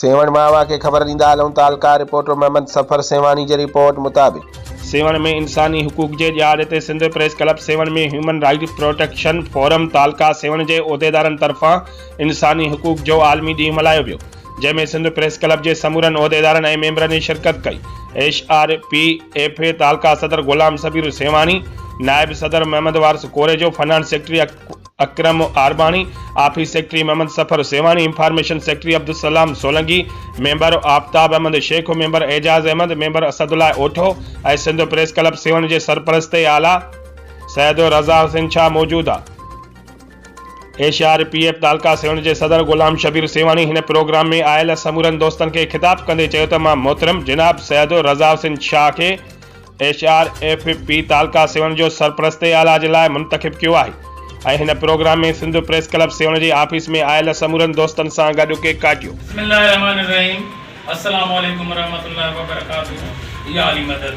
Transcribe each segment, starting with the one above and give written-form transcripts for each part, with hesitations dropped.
سيوهڻ مان اوهان کي خبر ڏيندا هلون تعلقه رپورٽر محمد صفر سيوهاڻي جي رپورٽ مطابق. سيوهڻ ۾ انساني حقوق جي ڏهاڙي تي Sindh press club Sehwan ۾ human right protection forum تعلقه سيوهڻ جي عهديدارن طرفان انساني حقوق جو عالمي ڏينهن ملهايو ويو جنهن ۾ سنڌ پريس ڪلب جي سمورن عهديدارن ۽ ميمبرن شرڪت ڪئي ايش آر پي ايف اي تعلقه صدر غلام شبير سيوهاڻي نائب صدر Muhammad Waris Korejo finance secretary Akram Arbani, office secretary Muhammad Safar Sehwani, information secretary Abdulsalam Solangi, member Aftab Ahmed Shaikh, member Ejaz Ahmed, member Asadullah Otho ۽ Sindh press club Sehwan جي سرپرست اعليٰ سيد رضا حسين شاهه موجود ها. ايش R P F تعلقه سيوهڻ جي صدر غلام شبير سيوهاڻي هن programme ۾ آيل سمورن دوستن کي خطاب ڪندي چيو ته مان محترم جناب سيد رضا حسين شاهه کي ايڇ آر ايف پي تعلقه سيوهڻ جو سرپرست اعليٰ جي لاء منتخب ڪيو آهي ۽ هن programme ۾ Sindh press club Sehwan جي آفيس ۾ آيل سمورن دوستن سان گڏ ڪيڪ ڪاٽيو. بسم الله الرحمٰن الرحيم السلام عليڪم ورحمة الله وبرڪاته يا علي مدد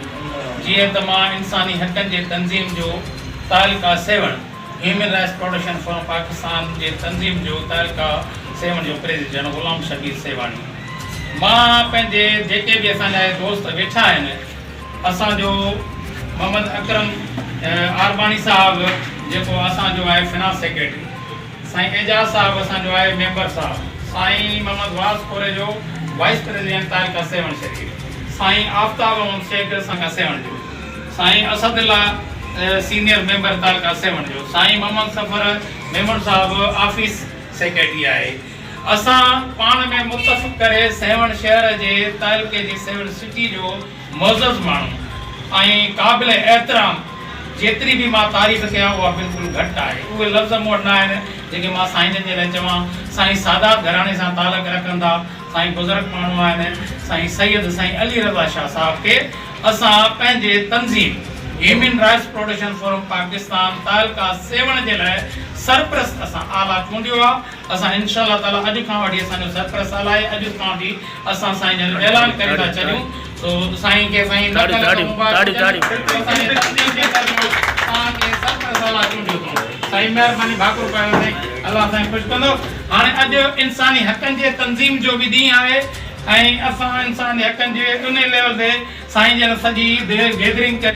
جيئن ته مان انساني حقن جي تنظيم جو تعلقه Sehwan human rights protection forum Pakistan جي تنظيم جو تعلقه سيوهڻ جو پريزيڊنٽ غلام شبير سيوهاڻي مان پنهنجي جيڪي به اسان جا هي دوست ويٺا آهن اسان جو محمد اڪرم عارباڻي صاحب جيڪو اسان جو آهي فنانس سيڪريٽري، سائين اعجاز صاحب اسان جو آهي ميمبر صاحب، سائين محمد واس ڪوريجو وائيس پريزيڊنٽ تعلقه سيوهڻ شريف، سائين آفتاب احمد شيخ تعلقه سيوهڻ جو، سائين اسد الله سينيئر ميمبر تعلقه سيوهڻ جو، سائين محمد صفر ميمڻ صاحب آفيس سيڪريٽري آهي. اسان پاڻ ۾ متفق ڪري سيوهڻ شهر جي تعلقي جي سيوهڻ سٽي جو معزز ماڻهو ۽ قابل احترام جيتري به مان تعريف ڪيان اها بلڪل گهٽ آهي اهي لفظ مون وٽ نه آهن جيڪي مان سائين جن جي لاء چوان سائين سادات گهراڻي سان تعلق رکن ٿا سائين بزرگ ماڻهو آهن سائين سيد سائين علي رضا شاهه صاحب کي اسان پنهنجي تنظيم human rights protection forum Pakistan تعلقه سيوهڻ جي لاء سرپرست اسان اعليٰ چونڊيو آهي اسان انشاء الله تعالي اڄ کان وٺي اسان جو سرپرست اعليٰ آهي اڄ کان وٺي اسان سائين جن اعلان ڪري ٿا ڇڏيون سو سائين کي سائين لک لک مبارڪ هجن اسان جي تنظيم جي طرفان توهان کي سرپرست اعليٰ چونڊيو اٿئون سائين مهرباني ڀاڪر پايو سائين الله سائين خوش ڪندو هاڻي اڄ انساني حقن جي تنظيم جو به ڏينهن آهي ۽ اسان انساني حقن جي انهي ليول تي سائين جن سڄي گيدرنگ ڪري.